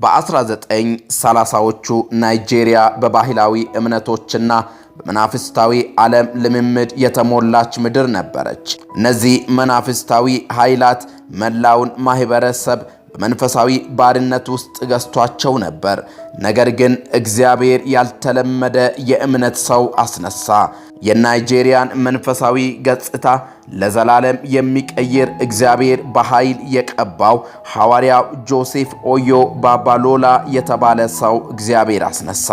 በ1930ዎቹ ናይጄሪያ በባህላዊ እምነቶችና በመናፍስታዊ ዓለም ልምምድ የተሞላች ምድር ነበረች። እነዚህ መናፍስታዊ ኃይላት መላውን ማህበረሰብ በመንፈሳዊ ባርነት ውስጥ ገዝቷቸው ነበር። ነገር ግን እግዚአብሔር ያልተለመደ የእምነት ሰው አስነሳ። የናይጄሪያን መንፈሳዊ ገጽታ ለዘላለም የሚቀይር፣ እግዚአብሔር በኃይል የቀባው ሐዋርያው ጆሴፍ ኦዮ ባባሎላ የተባለ ሰው እግዚአብሔር አስነሳ።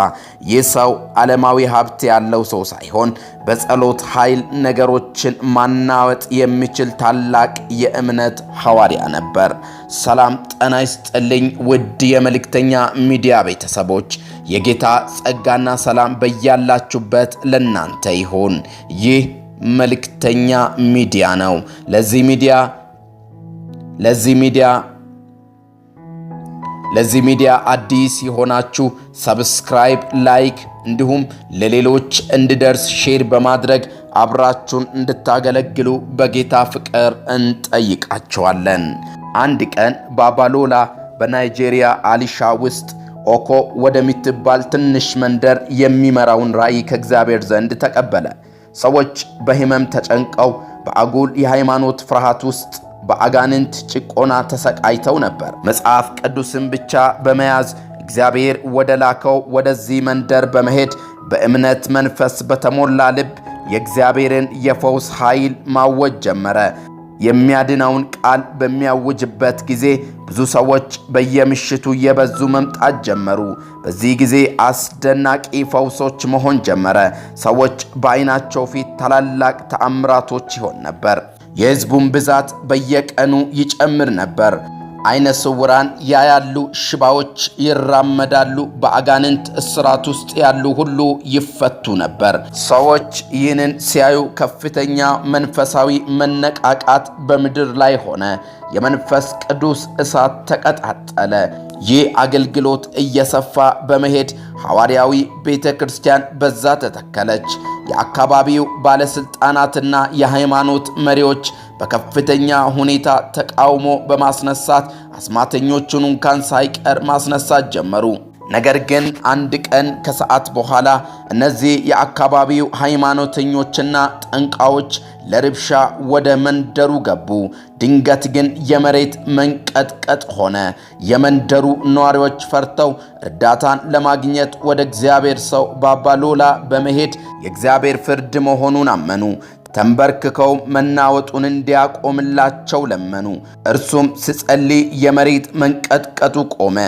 ይህ ሰው ዓለማዊ ሀብት ያለው ሰው ሳይሆን በጸሎት ኃይል ነገሮችን ማናወጥ የሚችል ታላቅ የእምነት ሐዋርያ ነበር። ሰላም ጤና ይስጥልኝ ውድ የመልእክተኛ ሚዲያ ቤተሰቦች፣ የጌታ ጸጋና ሰላም በያላችሁበት ለናንተ ይሁን። ይህ መልእክተኛ ሚዲያ ነው። ለዚህ ሚዲያ አዲስ የሆናችሁ subscribe፣ like እንዲሁም ለሌሎች እንዲደርስ share በማድረግ አብራችሁን እንድታገለግሉ በጌታ ፍቅር እንጠይቃችኋለን። አንድ ቀን ባባሎላ በናይጄሪያ አሊሻ ውስጥ ኦኮ ወደምትባል ትንሽ መንደር የሚመራውን ራእይ ከእግዚአብሔር ዘንድ ተቀበለ። ሰዎች በሕመም ተጨንቀው፣ በአጉል የሃይማኖት ፍርሃት ውስጥ፣ በአጋንንት ጭቆና ተሰቃይተው ነበር። መጽሐፍ ቅዱስን ብቻ በመያዝ እግዚአብሔር ወደ ላከው ወደዚህ መንደር በመሄድ በእምነት መንፈስ በተሞላ ልብ የእግዚአብሔርን የፈውስ ኃይል ማወጅ ጀመረ። የሚያድነውን ቃል በሚያውጅበት ጊዜ ብዙ ሰዎች በየምሽቱ እየበዙ መምጣት ጀመሩ። በዚህ ጊዜ አስደናቂ ፈውሶች መሆን ጀመረ። ሰዎች በዓይናቸው ፊት ታላላቅ ተአምራቶች ይሆን ነበር። የሕዝቡን ብዛት በየቀኑ ይጨምር ነበር። ዓይነ ስውራን ያያሉ፣ ሽባዎች ይራመዳሉ፣ በአጋንንት እስራት ውስጥ ያሉ ሁሉ ይፈቱ ነበር። ሰዎች ይህንን ሲያዩ ከፍተኛ መንፈሳዊ መነቃቃት በምድር ላይ ሆነ። የመንፈስ ቅዱስ እሳት ተቀጣጠለ። ይህ አገልግሎት እየሰፋ በመሄድ ሐዋርያዊ ቤተ ክርስቲያን በዛ ተተከለች። የአካባቢው ባለሥልጣናትና የሃይማኖት መሪዎች በከፍተኛ ሁኔታ ተቃውሞ በማስነሳት አስማተኞቹን እንኳን ሳይቀር ማስነሳት ጀመሩ። ነገር ግን አንድ ቀን ከሰዓት በኋላ እነዚህ የአካባቢው ሃይማኖተኞችና ጠንቋዮች ለርብሻ ወደ መንደሩ ገቡ። ድንገት ግን የመሬት መንቀጥቀጥ ሆነ። የመንደሩ ነዋሪዎች ፈርተው እርዳታን ለማግኘት ወደ እግዚአብሔር ሰው ባባሎላ በመሄድ የእግዚአብሔር ፍርድ መሆኑን አመኑ። ተንበርክከው መናወጡን እንዲያቆምላቸው ለመኑ። እርሱም ሲጸልይ የመሬት መንቀጥቀጡ ቆመ።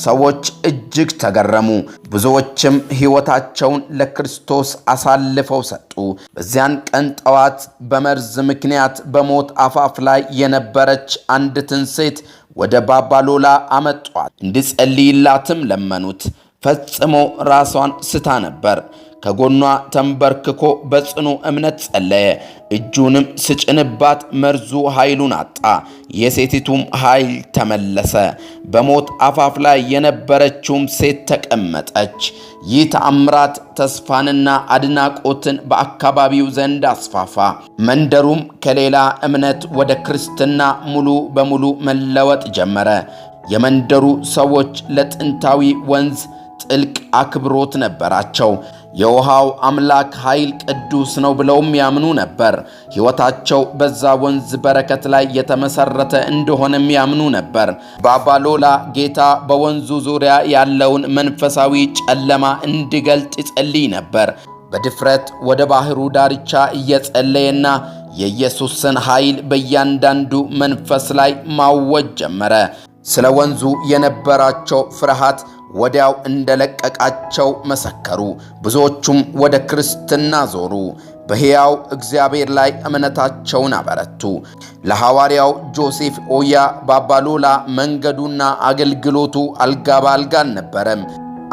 ሰዎች እጅግ ተገረሙ። ብዙዎችም ሕይወታቸውን ለክርስቶስ አሳልፈው ሰጡ። በዚያን ቀን ጠዋት በመርዝ ምክንያት በሞት አፋፍ ላይ የነበረች አንዲትን ሴት ወደ ባባሎላ አመጧት። እንዲጸልይላትም ለመኑት። ፈጽሞ ራሷን ስታ ነበር። ከጎኗ ተንበርክኮ በጽኑ እምነት ጸለየ። እጁንም ስጭንባት መርዙ ኃይሉን አጣ፣ የሴቲቱም ኃይል ተመለሰ። በሞት አፋፍ ላይ የነበረችውም ሴት ተቀመጠች። ይህ ተአምራት ተስፋንና አድናቆትን በአካባቢው ዘንድ አስፋፋ። መንደሩም ከሌላ እምነት ወደ ክርስትና ሙሉ በሙሉ መለወጥ ጀመረ። የመንደሩ ሰዎች ለጥንታዊ ወንዝ ጥልቅ አክብሮት ነበራቸው። የውሃው አምላክ ኃይል ቅዱስ ነው ብለውም ያምኑ ነበር። ሕይወታቸው በዛ ወንዝ በረከት ላይ የተመሰረተ እንደሆነም ያምኑ ነበር። ባባሎላ ጌታ በወንዙ ዙሪያ ያለውን መንፈሳዊ ጨለማ እንዲገልጥ ይጸልይ ነበር። በድፍረት ወደ ባህሩ ዳርቻ እየጸለየና የኢየሱስን ኃይል በእያንዳንዱ መንፈስ ላይ ማወጅ ጀመረ። ስለ ወንዙ የነበራቸው ፍርሃት ወዲያው እንደለቀቃቸው መሰከሩ። ብዙዎቹም ወደ ክርስትና ዞሩ። በሕያው እግዚአብሔር ላይ እምነታቸውን አበረቱ። ለሐዋርያው ጆሴፍ ኦያ ባባሎላ መንገዱና አገልግሎቱ አልጋ በአልጋ አልነበረም።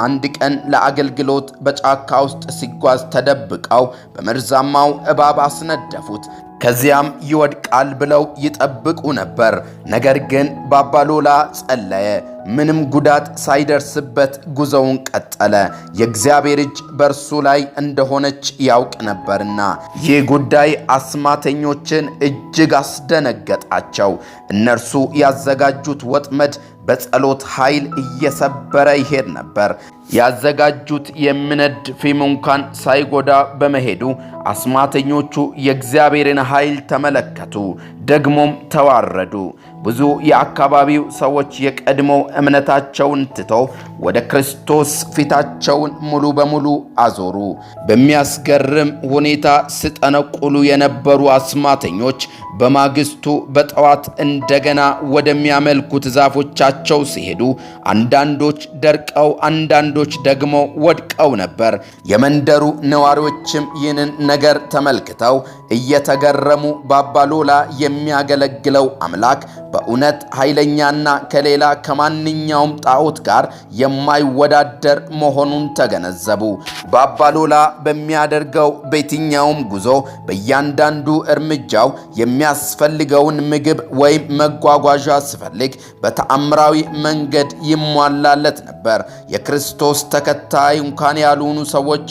አንድ ቀን ለአገልግሎት በጫካ ውስጥ ሲጓዝ ተደብቀው በመርዛማው እባብ አስነደፉት። ከዚያም ይወድቃል ብለው ይጠብቁ ነበር። ነገር ግን ባባሎላ ጸለየ። ምንም ጉዳት ሳይደርስበት ጉዞውን ቀጠለ። የእግዚአብሔር እጅ በእርሱ ላይ እንደሆነች ያውቅ ነበርና። ይህ ጉዳይ አስማተኞችን እጅግ አስደነገጣቸው። እነርሱ ያዘጋጁት ወጥመድ በጸሎት ኃይል እየሰበረ ይሄድ ነበር። ያዘጋጁት የሚነድ ፊም እንኳን ሳይጎዳ በመሄዱ አስማተኞቹ የእግዚአብሔርን ኃይል ተመለከቱ፣ ደግሞም ተዋረዱ። ብዙ የአካባቢው ሰዎች የቀድሞ እምነታቸውን ትተው ወደ ክርስቶስ ፊታቸውን ሙሉ በሙሉ አዞሩ። በሚያስገርም ሁኔታ ሲጠነቁሉ የነበሩ አስማተኞች በማግስቱ በጠዋት እንደገና ወደሚያመልኩት ዛፎቻቸው ሲሄዱ አንዳንዶች ደርቀው፣ አንዳንዶች ደግሞ ወድቀው ነበር። የመንደሩ ነዋሪዎችም ይህንን ነገር ተመልክተው እየተገረሙ ባባሎላ የሚያገለግለው አምላክ በእውነት ኃይለኛና ከሌላ ከማንኛውም ጣዖት ጋር የማይወዳደር መሆኑን ተገነዘቡ። ባባሎላ በሚያደርገው በየትኛውም ጉዞ በእያንዳንዱ እርምጃው የሚያስፈልገውን ምግብ ወይም መጓጓዣ ሲፈልግ በተአምራዊ መንገድ ይሟላለት ነበር። የክርስቶስ ተከታይ እንኳን ያልሆኑ ሰዎች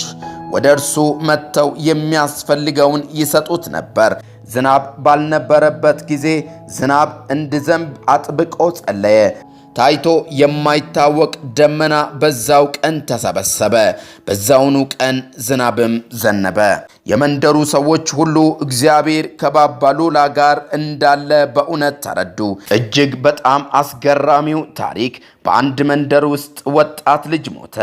ወደ እርሱ መጥተው የሚያስፈልገውን ይሰጡት ነበር። ዝናብ ባልነበረበት ጊዜ ዝናብ እንዲዘንብ አጥብቆ ጸለየ። ታይቶ የማይታወቅ ደመና በዛው ቀን ተሰበሰበ። በዛውኑ ቀን ዝናብም ዘነበ። የመንደሩ ሰዎች ሁሉ እግዚአብሔር ከባባሎላ ጋር እንዳለ በእውነት ተረዱ። እጅግ በጣም አስገራሚው ታሪክ በአንድ መንደር ውስጥ ወጣት ልጅ ሞተ።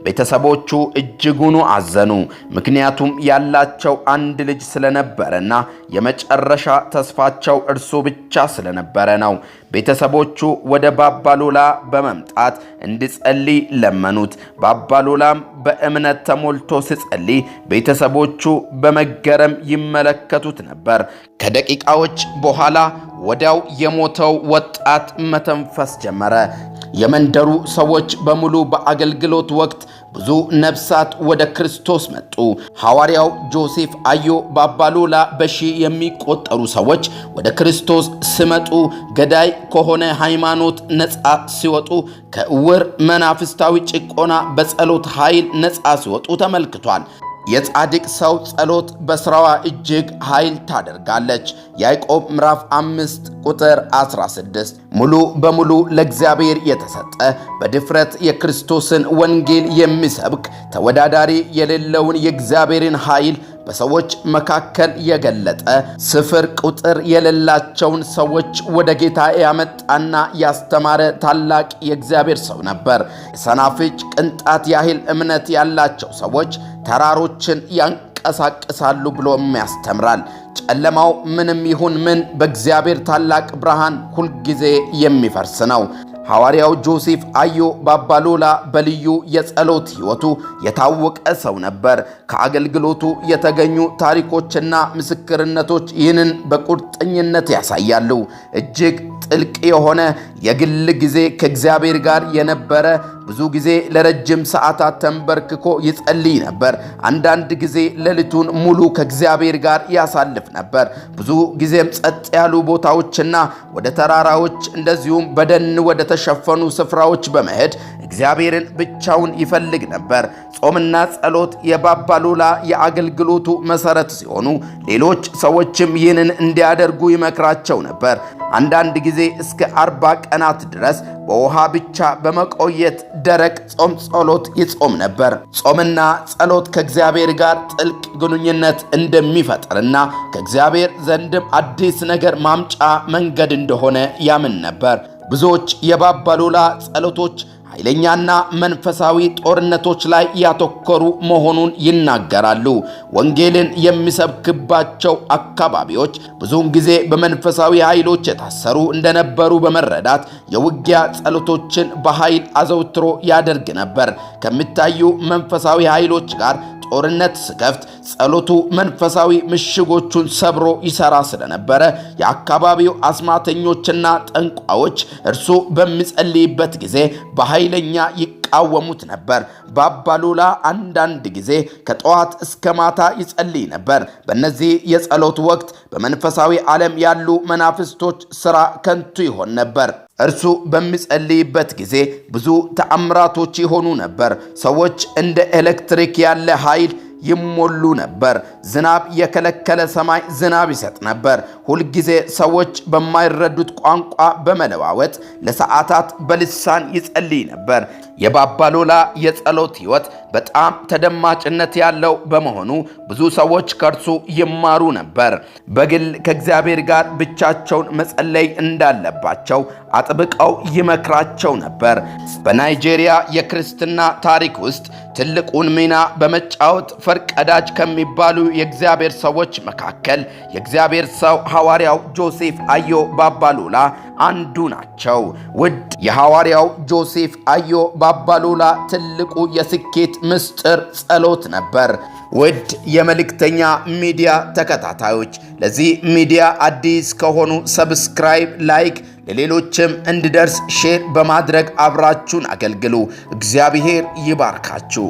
ቤተሰቦቹ እጅጉኑ አዘኑ። ምክንያቱም ያላቸው አንድ ልጅ ስለነበረና የመጨረሻ ተስፋቸው እርሱ ብቻ ስለነበረ ነው። ቤተሰቦቹ ወደ ባባሎላ በመምጣት እንዲጸልይ ለመኑት። ባባሎላም በእምነት ተሞልቶ ሲጸልይ ቤተሰቦቹ በመገረም ይመለከቱት ነበር። ከደቂቃዎች በኋላ ወዲያው የሞተው ወጣት መተንፈስ ጀመረ። የመንደሩ ሰዎች በሙሉ በአገልግሎት ወቅት ብዙ ነፍሳት ወደ ክርስቶስ መጡ። ሐዋርያው ጆሴፍ አዮ ባባሎላ በሺህ የሚቆጠሩ ሰዎች ወደ ክርስቶስ ሲመጡ፣ ገዳይ ከሆነ ሃይማኖት ነፃ ሲወጡ፣ ከዕውር መናፍስታዊ ጭቆና በጸሎት ኃይል ነፃ ሲወጡ ተመልክቷል። የጻድቅ ሰው ጸሎት በሥራዋ እጅግ ኃይል ታደርጋለች። ያዕቆብ ምዕራፍ 5 ቁጥር 16። ሙሉ በሙሉ ለእግዚአብሔር የተሰጠ፣ በድፍረት የክርስቶስን ወንጌል የሚሰብክ፣ ተወዳዳሪ የሌለውን የእግዚአብሔርን ኃይል በሰዎች መካከል የገለጠ፣ ስፍር ቁጥር የሌላቸውን ሰዎች ወደ ጌታ ያመጣና ያስተማረ ታላቅ የእግዚአብሔር ሰው ነበር። የሰናፍጭ ቅንጣት ያህል እምነት ያላቸው ሰዎች ተራሮችን ያንቀሳቅሳሉ ብሎም ያስተምራል። ጨለማው ምንም ይሁን ምን በእግዚአብሔር ታላቅ ብርሃን ሁልጊዜ የሚፈርስ ነው። ሐዋርያው ጆሴፍ አዮ ባባሎላ በልዩ የጸሎት ሕይወቱ የታወቀ ሰው ነበር። ከአገልግሎቱ የተገኙ ታሪኮችና ምስክርነቶች ይህንን በቁርጠኝነት ያሳያሉ። እጅግ ጥልቅ የሆነ የግል ጊዜ ከእግዚአብሔር ጋር የነበረ፣ ብዙ ጊዜ ለረጅም ሰዓታት ተንበርክኮ ይጸልይ ነበር። አንዳንድ ጊዜ ሌሊቱን ሙሉ ከእግዚአብሔር ጋር ያሳልፍ ነበር። ብዙ ጊዜም ጸጥ ያሉ ቦታዎችና ወደ ተራራዎች እንደዚሁም በደን ወደ ተሸፈኑ ስፍራዎች በመሄድ እግዚአብሔርን ብቻውን ይፈልግ ነበር። ጾምና ጸሎት የባባሎላ የአገልግሎቱ መሰረት ሲሆኑ ሌሎች ሰዎችም ይህንን እንዲያደርጉ ይመክራቸው ነበር። አንዳንድ ጊዜ እስከ 40 ቀናት ድረስ በውሃ ብቻ በመቆየት ደረቅ ጾም ጸሎት ይጾም ነበር። ጾምና ጸሎት ከእግዚአብሔር ጋር ጥልቅ ግንኙነት እንደሚፈጥርና ከእግዚአብሔር ዘንድም አዲስ ነገር ማምጫ መንገድ እንደሆነ ያምን ነበር። ብዙዎች የባባሎላ ጸሎቶች ኃይለኛና መንፈሳዊ ጦርነቶች ላይ ያተኮሩ መሆኑን ይናገራሉ። ወንጌልን የሚሰብክባቸው አካባቢዎች ብዙውን ጊዜ በመንፈሳዊ ኃይሎች የታሰሩ እንደነበሩ በመረዳት የውጊያ ጸሎቶችን በኃይል አዘውትሮ ያደርግ ነበር። ከሚታዩ መንፈሳዊ ኃይሎች ጋር ጦርነት ስከፍት ጸሎቱ መንፈሳዊ ምሽጎቹን ሰብሮ ይሰራ ስለነበረ የአካባቢው አስማተኞችና ጠንቋዎች እርሱ በሚጸልይበት ጊዜ በኃይለኛ ይቃወሙት ነበር። ባባሎላ አንዳንድ ጊዜ ከጠዋት እስከ ማታ ይጸልይ ነበር። በእነዚህ የጸሎት ወቅት በመንፈሳዊ ዓለም ያሉ መናፍስቶች ሥራ ከንቱ ይሆን ነበር። እርሱ በሚጸልይበት ጊዜ ብዙ ተአምራቶች ይሆኑ ነበር። ሰዎች እንደ ኤሌክትሪክ ያለ ኃይል ይሞሉ ነበር። ዝናብ የከለከለ ሰማይ ዝናብ ይሰጥ ነበር። ሁልጊዜ ሰዎች በማይረዱት ቋንቋ በመለዋወጥ ለሰዓታት በልሳን ይጸልይ ነበር። የባባሎላ የጸሎት ሕይወት በጣም ተደማጭነት ያለው በመሆኑ ብዙ ሰዎች ከእርሱ ይማሩ ነበር። በግል ከእግዚአብሔር ጋር ብቻቸውን መጸለይ እንዳለባቸው አጥብቀው ይመክራቸው ነበር። በናይጄሪያ የክርስትና ታሪክ ውስጥ ትልቁን ሚና በመጫወት ፈርቀዳጅ ከሚባሉ የእግዚአብሔር ሰዎች መካከል የእግዚአብሔር ሰው ሐዋርያው ጆሴፍ አዮ ባባሎላ አንዱ ናቸው። ውድ የሐዋርያው ጆሴፍ አዮ ባባሎላ ትልቁ የስኬት ምስጢር ጸሎት ነበር። ውድ የመልእክተኛ ሚዲያ ተከታታዮች፣ ለዚህ ሚዲያ አዲስ ከሆኑ subscribe፣ like፣ ለሌሎችም እንዲደርስ share በማድረግ አብራችሁን አገልግሉ። እግዚአብሔር ይባርካችሁ።